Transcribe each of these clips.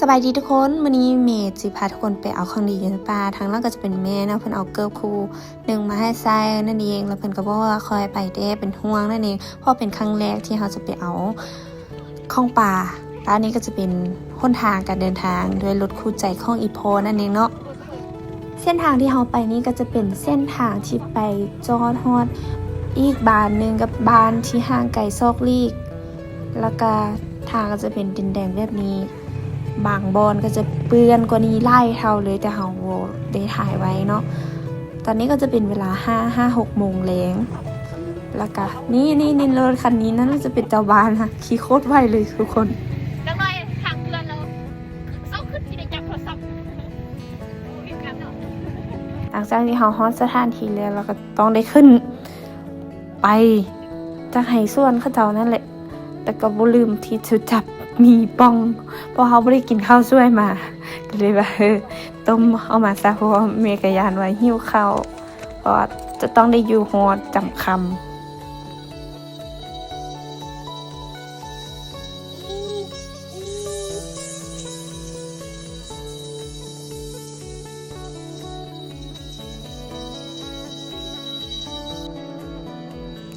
ສະບາຍດີທຸກຄົນ, ມື້ນີ້ເມຊິພາທຸກຄົນໄປເອົາຂອງດີຢູ່ໃນປ່າ. ທາງນັ້ນກໍຈະເປັນແມ່ເນາະ, ເພິ່ນເອົາເກີບຄູ່ໜຶ່ງມາໃຫ້ໃສ່ນັ້ນເອງ, ແລ້ວເພິ່ນກໍບອກວ່າ ຂໍໃຫ້ໄປແດ່ ເປັນຫ່ວງນັ້ນເອງ, ເພາະເປັນຄັ້ງແລກທີ່ເຮົາຈະໄປເອົາຂອງປ່າ. ແລ້ວອັນນີ້ກໍຈະເປັນຫົນທາງການເດີນທາງດ້ວຍລົດຄູ່ໃຈຂອງອີ່ພໍ່ນັ້ນເອງເນາະ. ເສັ້ນທາງທີ່ເຮົາໄປນີ້ກໍຈະເປັນເສັ້ນທາງທີ່ໄປຈອດຮອດອີກບ້ານໜຶ່ງກັບບ້ານທີ່ຫ່າງໄກຊອກຫຼີກ, ແລ້ວກະທາງກໍຈະເປັນດິນແດງແບບນີ້, ບາງບ່ອນກໍຈະເປື້ອນກວ່ານີ້ຫຼາຍເທົ່າເລີຍ, ແຕ່ເຮົາບໍ່ໄດ້ຖ່າຍໄວ້ເນາະ. ຕອນນີ້ກໍຈະເປັນເວລາຫ້າ ຫ້າຫົກໂມງແລງ, ແລ້ວກະ ນີ້ ນີ້ ນີ້ ລົດຄັນນີ້ ນັ້ນຈະເປັນເຈົ້າບ້ານນະ, ຂີ່ໂຄດໄວເລີຍທຸກຄົນ. ຈັກໜ້ອຍທາງເປື້ອນແລ້ວ ເຊົາຂຶ້ນຊິໄດ້ຈັບໂທລະສັບ. ຫຼັງຈາກທີ່ເຮົາຮອດສະຖານທີ່ແລ້ວ, ເຮົາກໍຕ້ອງໄດ້ຂຶ້ນໄປຈາກໄຮ່ສວນເຂົາເຈົ້ານັ້ນແຫຼະ, ແຕ່ກໍບໍ່ລືມທີ່ຈະຈັບໝີ່ປ່ອງ, ເພາະເຮົາບໍ່ໄດ້ກິນເຂົ້າສວຍມາ, ກໍເລີຍວ່າ ເອີ ຕົ້ມເອົາມາຊະ, ເພາະວ່າແມ່ກໍຢ້ານວ່າຫິວເຂົ້າ, ເພາະວ່າຈະຕ້ອງໄດ້ຢູ່ຮອດຄ່ຳ.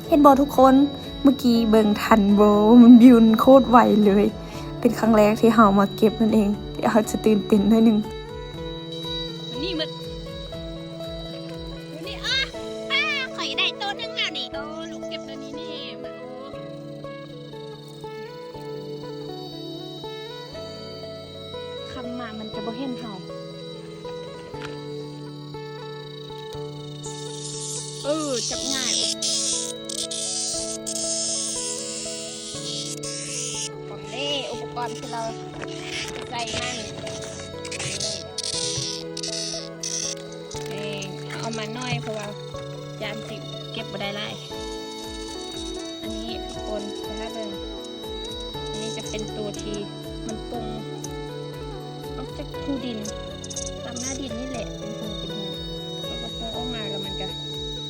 ເຫັນບໍ່ທຸກຄົນ? ເມື່ອກີ້ເບິ່ງທັນບໍ່? ມັນບິນໂຄດໄວເລີຍ. ເປັນຄັ້ງແລກທີ່ເຮົາມາເກັບນັ້ນເອງ, ເຮົາຈະຕື່ນເຕັ້ນໜ້ອຍໜຶ່ງ. ນີ້ໝົດ ນີ້ ອ້າ ປ້າ ຂ້ອຍໄດ້ໂຕໜຶ່ງແລ້ວນີ້. ໂອ້ ລູກເກັບໂຕນີ້ນີ້ ມັນ ໂອ້ ຄ່ຳມາມັນຈະບໍ່ເຫັນເຮົາ. ເອີ ຈັບງ່າຍ. ເດ້ ອຸປະກອນທີ່ເຮົາໃສ່ມານີ້ ເອີ ເອົາມາໜ້ອຍ ເພາະວ່າຢ້ານຊິເກັບບໍ່ໄດ້ຫຼາຍ. ອັນນີ້ທຸກຄົນ ຖ້າເບິ່ງ ອັນນີ້ຈະເປັນໂຕທີ່ມັນປົ່ງອອກຈາກຮູດິນ ຕາມໜ້າດິນນີ້ແຫຼະ ເປັນຮູເປັນຮູ ແລ້ວກໍໂປ່ງອອກມາ ແລ້ວມັນກະ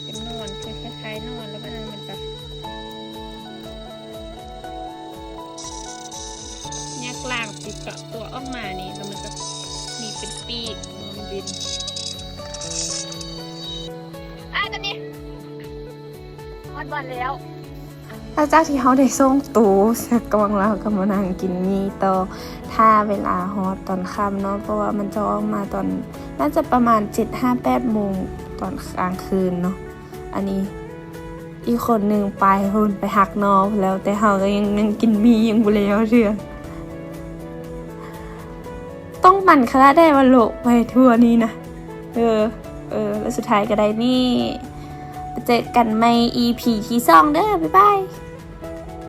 ເປັນໜອນ ຄືຄ້າຍໆໜອນ ແລ້ວບາດນັ້ນມັນກະ ແຍກລ່າງຕິດເກາະຕົວອອກມານີ້ ແລ້ວມັນກໍມີເປັນປີກ ມັນບິນ. ອ້າຍ ຕອນນີ້ຮອດບ່ອນແລ້ວ. ຫຼັງຈາກທີ່ເຮົາໄດ້ສົ່ງໂຕໃສ່ກ່ອງແລ້ວ ເຮົາກໍມານັ່ງກິນໝີ່ຕໍ່ ຖ້າເວລາຮອດຕອນຄ່ຳເນາະ ເພາະວ່າມັນຈະອອກມາຕອນ ໜ້າຈະປະມານເຈັດ ຫ້າ ແປດໂມງ ຕອນກາງຄືນເນາະ. ອັນນີ້ ອີກຄົນໜຶ່ງໄປພຸ້ນ ໄປຮັກນອກແລ້ວ ແຕ່ເຮົາກໍຍັງນັ່ງກິນໝີ່ ຍັງບໍ່ແລ້ວເທື່ອ. ຕ້ອງມັນຂະໜາດໃດວ່າໂລະໄປທົ່ວນີ້ນະ. ເອີ ເອີ ແລ້ວສຸດທ້າຍກໍໄດ້ນີ້. ໄປເຈີກັນໃໝ່ ອີພີ ທີສອງເດີ. ບາຍບາຍ.